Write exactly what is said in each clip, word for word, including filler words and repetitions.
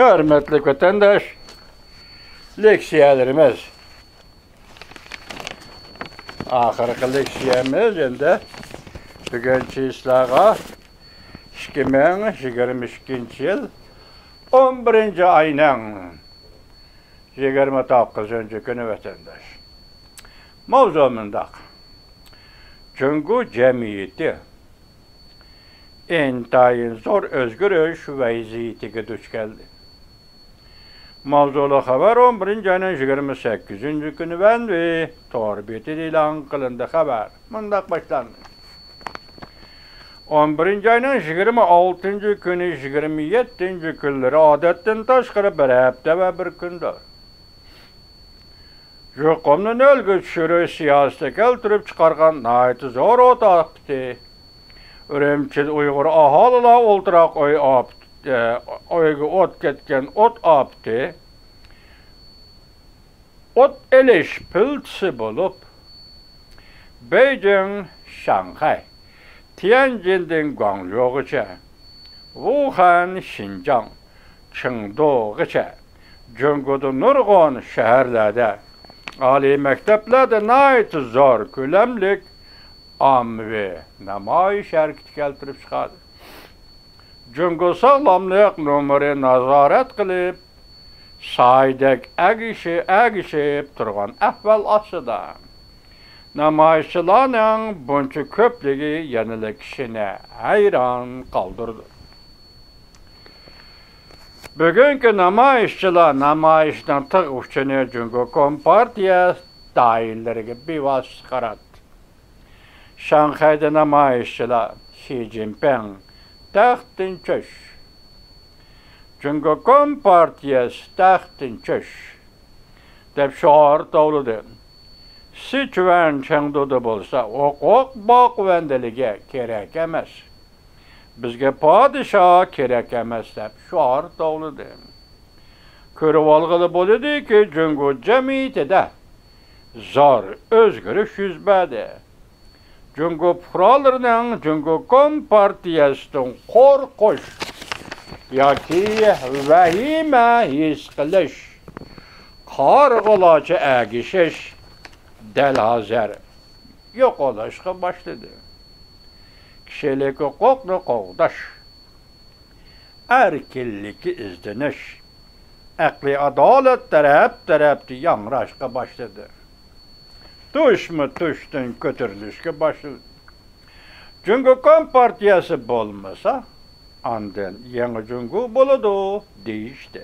ھۆرمەتلىك ۋەتەنداش، لېكسىيەلىرىمىز. ئاخىرقى لېكسىيەمىز ئەمدى بۈگۈن چىسلاغا ئىككى مىڭ يىگىرمە ئىككىنچى يىل ئون بىرىنچى ئاينىڭ يىگىرمە توققۇزىنچى كۈنى ۋەتەنداش. ماۋزۇ مۇنداق. جۇڭگو جەمئىيىتى ئىنتايىن زور ئۆزگىرىش ۋەزىيىتىگە دۇچ كەلدى. ماۋزۇلۇق خەۋەر ئون بىرىنچى ئاينىڭ يىگىرمە سەككىزىنچى كۈنى ۋەنۋى تور بېتىدە ئېلان قىلىندى. خەۋەر مۇنداق باشلاندى. ئون بىرىنچى ئاينىڭ يىگىرمە ئالتىنچى كۈنى، يىگىرمە يەتتىنچى كۈنلىرى ئادەتتىن تاشقىرى بىر ھەپتە ۋە بىر كۈندۇر. يۇقۇمنى نۆلگە چۈشۈرۈش سىياسىتى كەلتۈرۈپ چىقارغان ناھايىتى زور ئوت ئاپىتى. ئۈرۈمچىدە ئۇيغۇر ئاھالىلار ئولتۇراق ئۆي ئاپىتى، ئۆيگە ئوت كەتكەن ئوت ئاپىتى. ئوت ئېلىش پىلتىسى بولۇپ، بېيجىڭ، شاڭخەي، تيەنجىندىن گۇاڭژۇغىچە، ۋۇخەن، شىنجاڭ، چېڭدۇغىچە جۇڭگودا نۇرغۇن شەھەرلەردە، ئالىي مەكتەپلەردە ناھايىتى زور كۆلەملىك ئاممىۋى نامايىش ھەرىكىتى كەلتۈرۈپ چىقاردى. جۇڭگو ساغلاملىق نومۇرى نازارەت قىلىپ، سايدەك ئەگىشى-، ئەگىشىپ تۇرغان ئەھۋال ئاستىدا، نامايىشچىلارنىڭ بۇنچە كۆپلۈكى يەنىلا كىشىنى ھەيران قالدۇرىدۇ. بۈگۈنكى نامايىشچىلار نامايىشنىڭ تىغ ئۇچىنى جۇڭگو كومپارتىيە دائىرىلىرىگە بىۋاسىتە قاراتتى. شاڭخەيدە نامايىشچىلار شى جىنپىڭ تەختتىن چۈش، جۇڭگو كومپارتىيەسى تەختتىن چۈش دەپ شوئار توۋلىدى. سىچۈەن، چېڭدۇدا بولسا ھوقۇق باقىۋەندىلىكى كېرەك ئەمەس، بىزگە پادىشاھ كېرەك ئەمەس دەپ شوئار توۋلىدى. كۆرۈۋالغىلى بولىدۇكى، جۇڭگو جەمئىيىتىدە زور ئۆزگىرىش يۈز بەردى. جۇڭگو پۇقرالىرىنىڭ جۇڭگو كومپارتىيەسىدىن قورقۇش ياكى ۋەھىمە ھېس قىلىش، قارىغۇلارچە ئەگىشىش دەل ھازىر يوقىلىشقا باشلىدى. كىشىلىك ھوقۇقنى قوغداش، ئەركىنلىككە ئىزدىنىش، ئەقلىي ئادالەت تەرەپ-تەرەپتە ياڭراشقا باشلىدى. تۇشمۇ تۇشتىن كۆتۈرۈلۈشكە باشلىدى. جۇڭگو كومپارتىيەسى بولمىسا، ئاندىن يېڭى جۇڭگو بولىدۇ، دېيىشتى.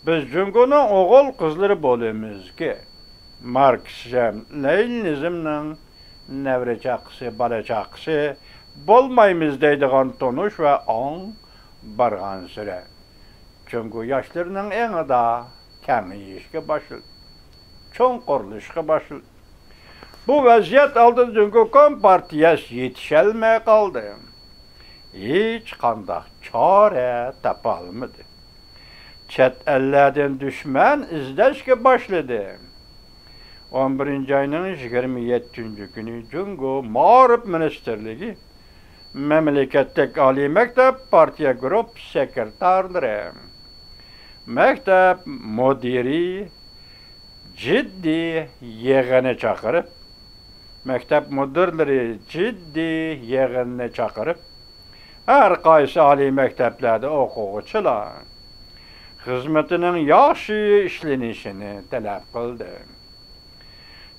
بىز جۇڭگونىڭ ئوغۇل-قىزلىرى بولىمىزكى، ماركسىزم، لېنىنىزمنىڭ نەۋرە-چاقىسى، بالا-چاقىسى بولمايمىز دەيدىغان تونۇش ۋە ئاڭ بارغانسېرى جۇڭگو ياشلىرىنىڭ ئېڭىدا كېڭىيىشكە باشلىدى، چوڭقۇرلىشىشقا باشلىدى. بۇ ۋەزىيەت ئالدىدا جۇڭگو كومپارتىيەسى يېتىشەلمەي قالدى. ھېچقانداق چارە تاپالمىدى. چەت ئەللەردىن دۈشمەن ئىزدەشكە باشلىدى. ئون بىرىنچى ئاينىڭ يىگىرمە يەتتىنچى كۈنى جۇڭگو مائارىپ مىنىستىرلىكى مەملىكەتلىك ئالىي مەكتەپ پارتىيە گۇرۇپپا سېكرېتارلىرى، مەكتەپ مۇدىرى جىددىي يىغىنى چاقىرىپ، مەكتەپ مۇدىرلىرى جىددىي يىغىننى چاقىرىپ، ھەر قايسى ئالىي مەكتەپلەردە ئوقۇغۇچىلار خىزمىتىنىڭ ياخشى ئىشلىنىشىنى تەلەپ قىلدى.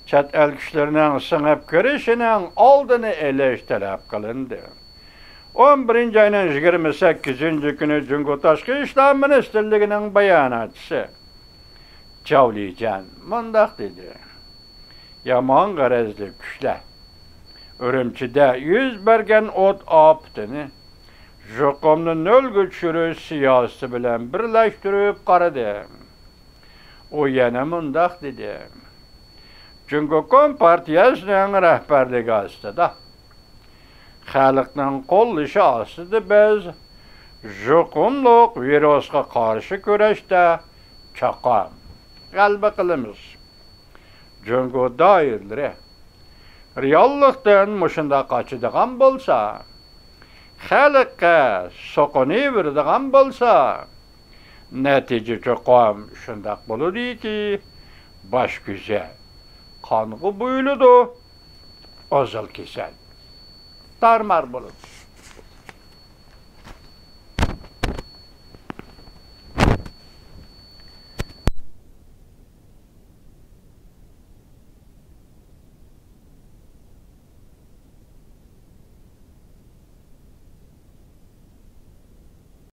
چەت ئەل كۈچلىرىنىڭ سىڭىپ كىرىشىنىڭ ئالدىنى ئېلىش تەلەپ قىلىندى. ئون بىرىنچى ئاينىڭ يىگىرمە سەككىزىنچى كۈنى جۇڭگو تاشقى ئىشلار مىنىستىرلىكىنىڭ باياناتچىسى جاۋ لىجيەن مۇنداق دېدى: يامان غەرەزلىك كۈچلەر ئۈرۈمچىدە يۈز بەرگەن ئوت ئاپىتىنى يۇقۇمنى نۆلگە چۈشۈرۈش سىياسىتى بىلەن بىرلەشتۈرۈپ قارىدى. ئۇ يەنە مۇنداق دېدى: جۇڭگو كومپارتىيەسىنىڭ رەھبەرلىكى ئاستىدا خەلقنىڭ قوللىشى ئاستىدا بىز يۇقۇملۇق ۋىرۇسقا قارشى كۈرەشتە چوقۇم غەلىبە قىلىمىز. جۇڭگو دائىرىلىرى رېئاللىقتىن مۇشۇنداق قاچىدىغان بولسا، خەلققە سوقۇنۇۋېرىدىغان بولسا، نەتىجە چوقۇم شۇنداق بولىدۇكى، باش كۆزى قانغا بويىلىدۇ، ئازىل كېسەل تارمار بولىدۇ.